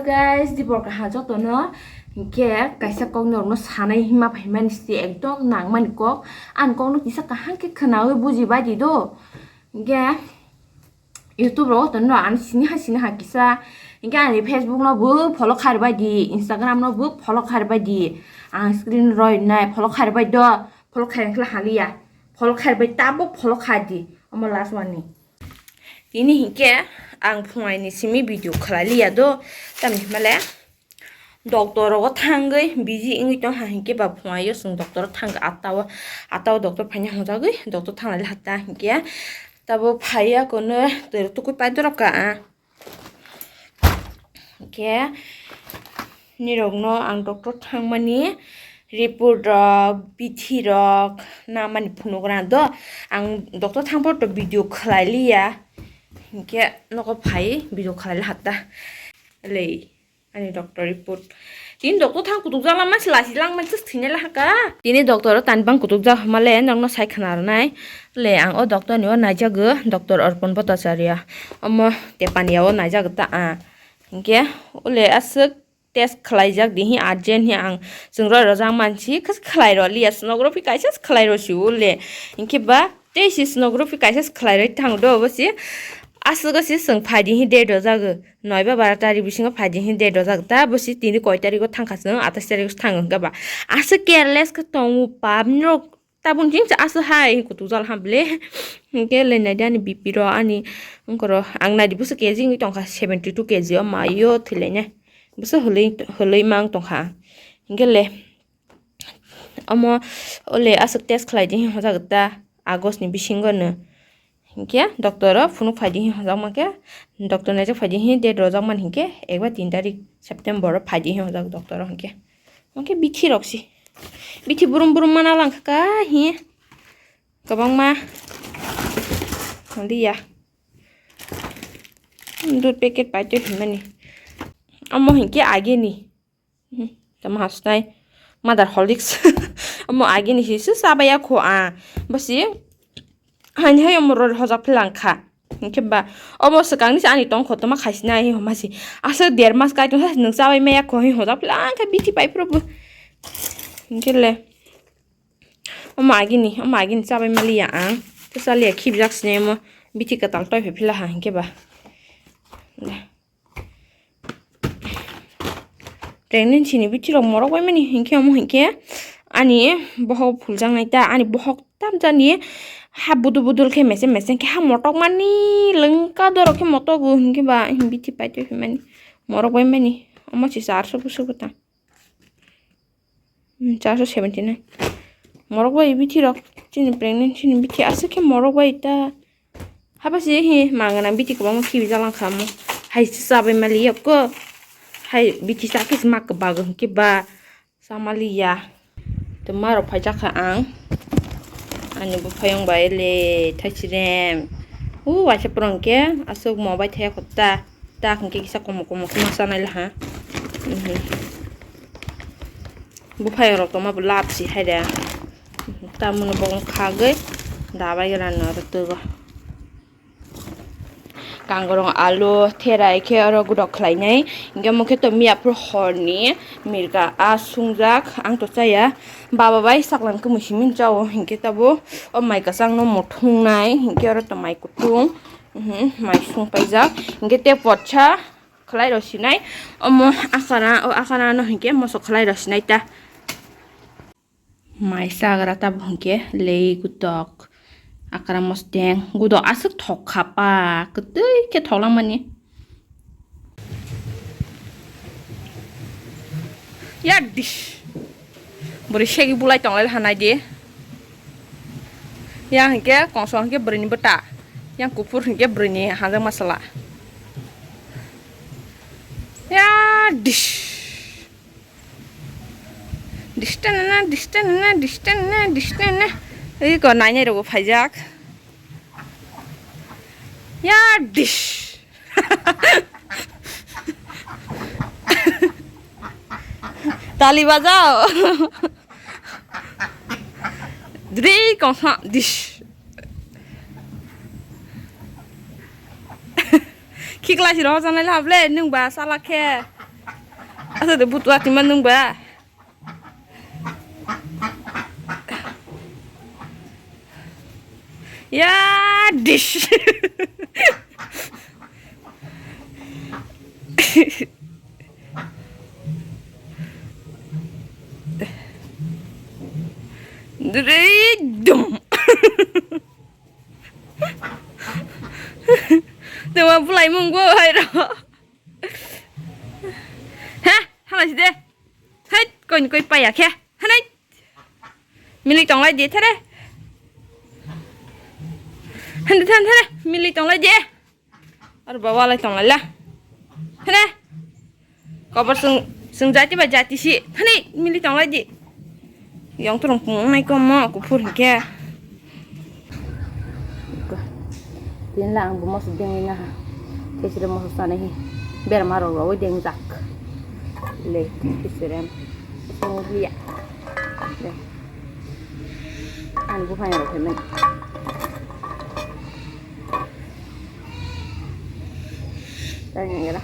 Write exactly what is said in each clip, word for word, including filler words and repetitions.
Guys, dibor kaha jotono, hinkhe kaisa kok norokno sanai hima phaimani se ekdom nangmani kok. Ang kokno kisa kaham khe khwnawi bujibai di do. Hinkhe YouTube rogo tonno ang sini ha sini ha kisa. Hinkhe ani Facebook no bo follow kharbai di, Instagram no bo follow kharbai di. Ang screen roi nai follow kharbai do, follow khaina khe haliya. Follow kharbai tabuk follow kha di. Omo last one ni. Tini hinkhe ang phungaini simi video khlai liya do. Tamni himale doctor rogo thangwi busy wngwi tong ha hinkhe ba phungaio chwng doctor thang atta o, atta o doctor phaina hwnjagwi doctor thanglai hata hinkhe tabo phaiya kono twi rok tukui pai dorok ka. Hinkhe nirokno ang doctor thangmani report rok, bithi rok namani phunuk rang do. Ang doctor thangbo to video khlai liya. Hinkhe nogo phai video khlai hata. Lei ani doctor report. Tini doctor thang kutuk jala ma sila silang ma just thine lahaka. Tini doctor o tani bang kutuk ja male nokno sai khna rwnai. Le ang o doctor ni o naijago doctor Arpan Bhattacharya. Omo tepani o naijago ta a. Hinkhe ule aswk test khlaijak di hi urgent hi ang chwng roi rojak mansi khas khlai ro liya sonography kaisa khlai ro si ule. Hinkhe ba tei si sonography kaisa khlai roi thang do bo si aswk si chwng phai di hi date rojak noi ba bara tarik bisingo phai di hi date rojak ta bo si tini koi tarik o thang kha chwng atais tarik o thang hinkhe ba aswk careless khe tongo pap ni rok. Tabuk chwng cha aswk hai kutuk jal ham ble. Hinkhe le naidi ani B P ro ani wngkoro ang naidi buso K G wngwi tongkha seventy two K G o maio thwilainai. Buso hwlwi hwlwi mang tongkha. Hinkhe le omo ole aswk test khlai di hwnjak ta August ni bisingo no. Hinkhe doctor o phunuk phai di hwnjak mankhe doctor naijak phai di hi date rojak man hinkhe ekba tin tarik September o phai di hwnjak doctor o hinkhe. Hinkhe bithi rok si. Bithi burum burum mana langkha ka hi. Kwbangma. Liya. Dud packet paitwi hwnmani. Omo hinkhe ageni. Hmm, tamo hasnai. Mother Horlicks. Omo ageni si se chabaiya kho a. Bosi. Haini hai omo rori hojak phlangkha. Hinkhe ba obo swkangni se ani tongkho toma khaisina hi homa si. Aswk der mas kai tongsa nwng chabai maya kho hi hojak phela khe bithi pai phuru bo. Hinkhe le. Omo agini, omo agini chabai maliya ang. Tei chaliya khibijak sini omo bithi kwtal toi phai phela ha hinkhe ba. Pregnancy ni bithi rok morok bai mani hinkhe omo hinkhe ani bohok phuljaknai ta ani bohok tamjani ha budul budul khe meseng meseng khe ha motok mani lengka dorok khe motogo hinkhe ba bithi paitwi phaimani morok bai mani omo si charso busu bwtang. Hmm, charso seventy nine. Morok bai bithi rok chini pregnancy ni bithi aswk khe morok bai ta. Haba si hi mangana bithi kwbangma khibi jalang kha mo. Hai se chabai mali yok ko. Hai bithi sa khe ma kwbag hwnkhe ba. Chamaliya. Tei marok phaijak kha ang. Ani buphayung bai le thaisirem. U waisa pura hwnkhe aswk mo bai thaya kho ta. Tak hwnkhe kisa komo komo khe ma chanai laha. Mhm. Buphayung rok tongma bo lab si hai de. Tamoni bo wng khagwi dabai rano rwtwgo. Kangrong alu therai khe oro gudok khlainai. Hinkhe omo khe to miyaphuru horni mirga a sungjak ang to chaya. Baba bai saklang khe mui simi chao hinkhe tabuk o mai kwchangno muthungnai hinkhe oro to mai kutung. Mhm, mai sung paijak. Hinkhe tei potsa khlai rw sinai. Omo akana, o akana no hinkhe moso khlai rw sinai ta. Mai chagra tabuk hinkhe lei gutok. Akana mosteng gudo aswk thok kha pa kwtwi khe thok langmani. Ya dish. Bwrwi segi bulai tonglai hanai di. Yang hinkhe kongso hinkhe bwrwini bwta. Yang kuphur hinkhe bwrwini hanjak masala. Ya dish. Distance na, distance na, distance na, distance na. Iko nainai rogo phaijak. Ya dish. Tali bajao. Dri kongsa dish. Khikla si roho janai lab le nung ba sala khe. Asa de butu ati manung ba. Ya dish. Dum. Tama bulai mung bo hai ro. Ha, halai si de. Hai, koi koi paya khe. Hanai. Mili tonglai di there. Hande than there. Mili tonglai di. Ar bawa lai tonglai la. Hane. Kobar sung sung jati ba jati si. Hane mili tonglai di. Yang turung pung nai ko mo ko phur ke. Tin la ang bu mos deng na ha. Kesire mos sa nahi. Ber maro ro deng jak. Le kesire. Sung ya. Ani buphang rok phaimani. Tanya ngira.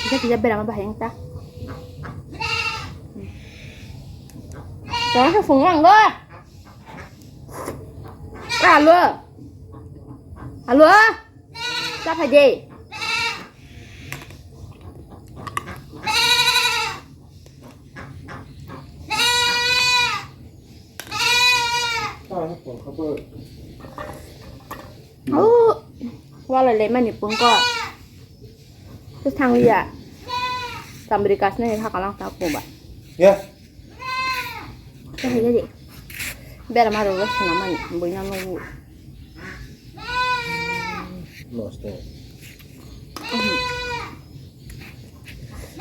Kita tidak berama bahayang ta. Jangan sungguh enggak. Alo. Alo. Cha phai de. Oh, wala le mani pungko. Terus thang liya. Sambil kasne ha kalang ta pungba. Ya. Cha phai de. Bera maro ro sina mani buina no. Nosto.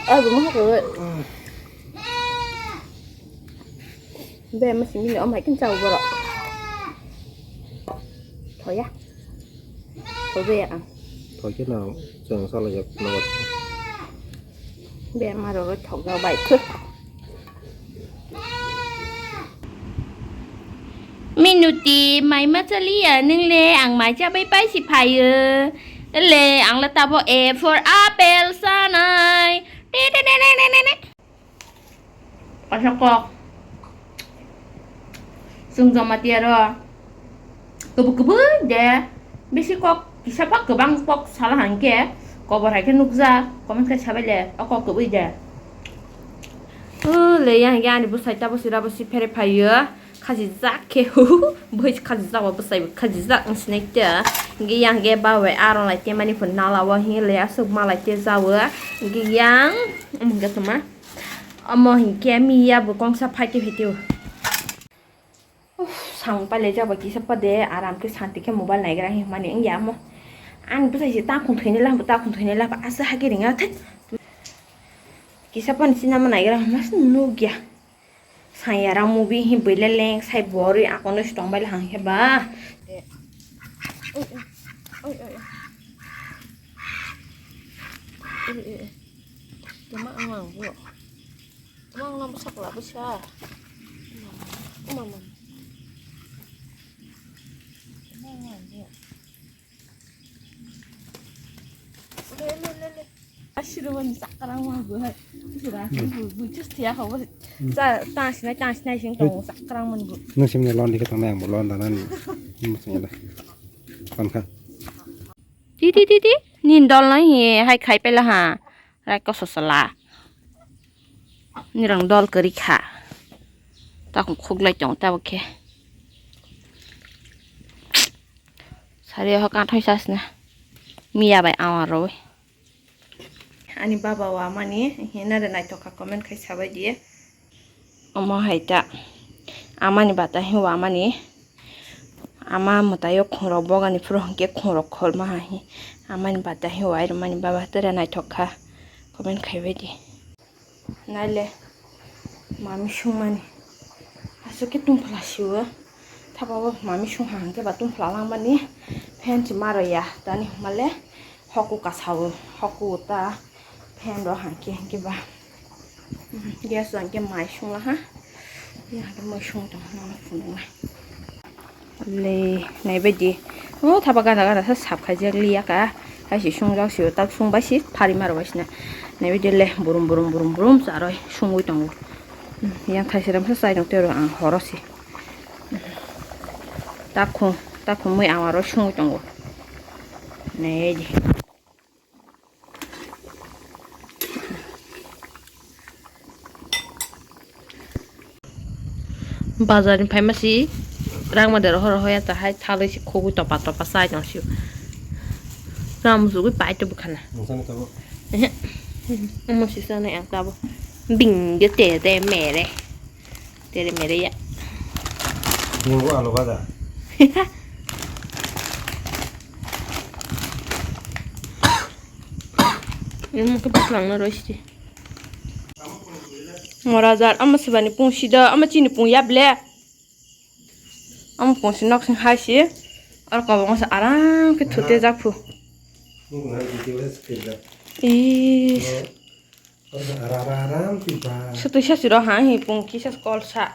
Ai, bu maha ko. Be ma sini ni om hai kin chau boro. Thoya. Thoya ang. Thoya na chang sala yak na wat. Be maro ro thok ga bai. Minuti, mai ma chaliya nung le, ang mai chabai pai si phaio. Le, ang le tabo A for apple sanai. Te, te, te, te, te, te, te. Asa kok. Sung joma tiaro. Kubu kubu de. Bisi kok kisa pak kebang kok sala hangke. Kobor hai ke nukja. Comment khe sabai le. O kok kubu de. O le, yang ge ani bwsai tabo sira bo si phere phaio. Khajijak khe, hu, hu, hu, bwsai khajijak, bo bwsai bo khajijak wng sinai khe. Hingke yang khe ba bai aro lai te mani phun nala o, hingke le aswk malai te ja o. Hingke yang, hingke tongma. Omo hingke miya bo kongsa phaite phaite o. Uff, samung pailai jak bai kisa pade, aram khe santi khe mobile naigra himani wngya omo. Ani bwsai se takhum thwinai lama, takhum thwinai lama, aswk hakhe ringya thai. Kisa pani sinama naigra himma se nukya. Sayara movie hi bwle leng sai bori akono se tongbai hang he ba. Oi, oi, oi, oi. Oi, oi, oi. Tama ang ang bo. Tama ang lang sakla bo sa. Mama. Tama ang ang bo. Asirwan sakrang ma bu hai. Sira bu bu just ya ho. Sa ta sinai ta sinai sing tong sakrang man bu. Nung simni lon dikhe tangnai ang bo lon danan. Nung simni la. Kon kha. Ti ti ti ti. Nin dol nai he hai khai pela ha. Rai ko sosala. Nirang dol kari kha. Takung khuklai tong tabo khe. Sari ho kathoi sasna. Miya bai awa roi. Ani baba wa mani hina de naithok kha comment khai sabai di. Omo hai ta. Amani bata hi wa mani. Ama mwtaio khungrok bogani phuru hwnkhe khungrok kholma hai. Amani bata hi wa ai mani baba tere naithok kha comment khai bai di. Naile mami sungmani aswk khe tungphla siwo. Thapa bo mami sungha hwnkhe ba tungphla langmani fan se maro ya tani hwnmale hoku kasawo hoku ta fan ro hwnkhe hwnkhe ba gas hwnkhe mai sungla ha. Yang ada mai sung tong, nono phunuknai. Le, naibaidi. O, thapa gana gana sa sap khaijak liya ka. Hai si sungjak si, tak sung bai si, phari maro bai sina. Naibaidi le, burum, burum, burum, burum, charoi sungwi tongo. Hmm, yang thai siram sa chai tong tero ang horo si. Hmm. Takhung, takhung mui ang aro sungwi tongo. Naidi. Bazar ni phaima si rang ma dero horo hoya ta hai thalwi si khogwi topa topa chai tong sio. Cham sugwi pai to bukhana. Nungsani tabuk. Ehe. Omo si sana yang tabo. Bing de te de mere. Tere mere ya. Bingo alu bhaja. Ini mungkin pas lang na roisti. Morajar ama sibani pung sida ama chini pung ya ble. Ama pung si nok sing hai si. Ar ko bang sa aram ke thute jak phu. Nung na video has kida. Ih. Aram aram ti ba. Sutui sa siro ha hi pung ki sa kol sa.